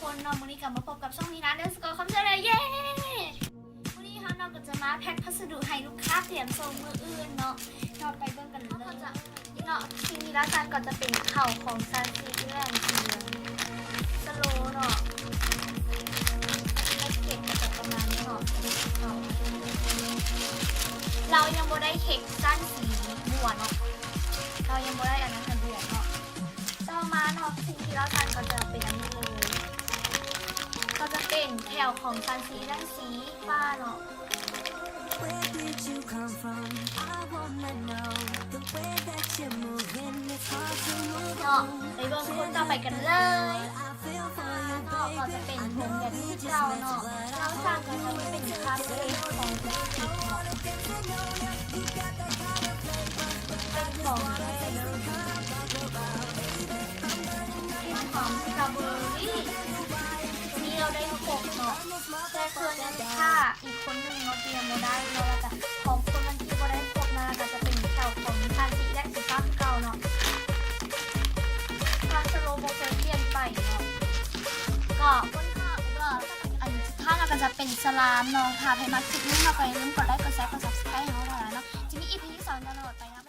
ຄົນເນາະ ມື້ນີ້ກໍມາພົບກັບຊ່ອງມີນາເດີສະກອລຄຳເຊີເລີຍ ເຢ້! ມື້ນີ້ເຮົາເນາະກໍຈະມາແພັກພັດສະດຸໃຫ້ລູກຄ້າຕຽມສົ່ງມື້ອື່ນເນາະ ເຮົາໄປເບິ່ງກັນເລີຍເນາະ. ສິ່ງທີ່ລາວສັ່ງກໍຈະເປັນເຂົ້າຂອງຊານຊີ ແລະ ອັນສະໂລເນາະ ແພັກເກັດກໍຈະປະມານນີ້ເນາະ ລາວຍັງບໍ່ໄດ້ເຮັດຊານຊີບົວເນາະ ລາວຍັງບໍ່ໄດ້ອັນນັ້ນໃຫ້ບົວເນາະ. ຕໍ່ມາເນາະ ສິ່ງທີ່ລາວສັ່ງກໍຈະເປັນອັນນີ້ເລີຍ ກໍຈະເປັນແຖວຂອງຊານຊີ ແລະ ສີຟ້າເນາະ ເນາະ ໄປເບິ່ງຄົນຕໍ່ໄປກັນເລີຍ. ເນາະ ກໍຈະເປັນຜົມແບບນີ້ຄືເກົ່າເນາະ ລາວສັ່ງກໍຈະເປັນຄາເຟຂອງ ເປັນຂອງແທ້ເລີຍ ກິ່ນຫອມສະຕໍເບີຣີ ນີ້ລາວໄດ້ຄົບເນາະ ແຕ່ສ່ວນອັນຂ້າອີກຄົນໜຶ່ງເນາະ ທີ່ຍັງບໍ່ໄດ້ເນາະ ແລ້ວກະຂອງຄົນນັ້ນທີ່ບໍ່ໄດ້ຄົບນະ ກະຈະເປັນແຖວຂອງຊານຊີ ແລະ ສີຟ້າຄືເກົ່າເນາະ ຄວາມສະໂລບໍ່ເຄີຍປ່ຽນໄປເນາະ ກໍຄົນຂ້າງກໍອັນສຸດທ້າຍເນາະ ກໍຈະເປັນສະລາມເນາະ. ຖ້າໃຜມັກຄລິບນີ້ເນາະ ກໍຢ່າລືມກົດໄລ ກົດແຊ ກົດ Subscribe ໃຫ້ເຮົາເນາະ ຈະມີ ອີ ພີ ທີສອງ ດາວໂຫຼດໄປນຳ.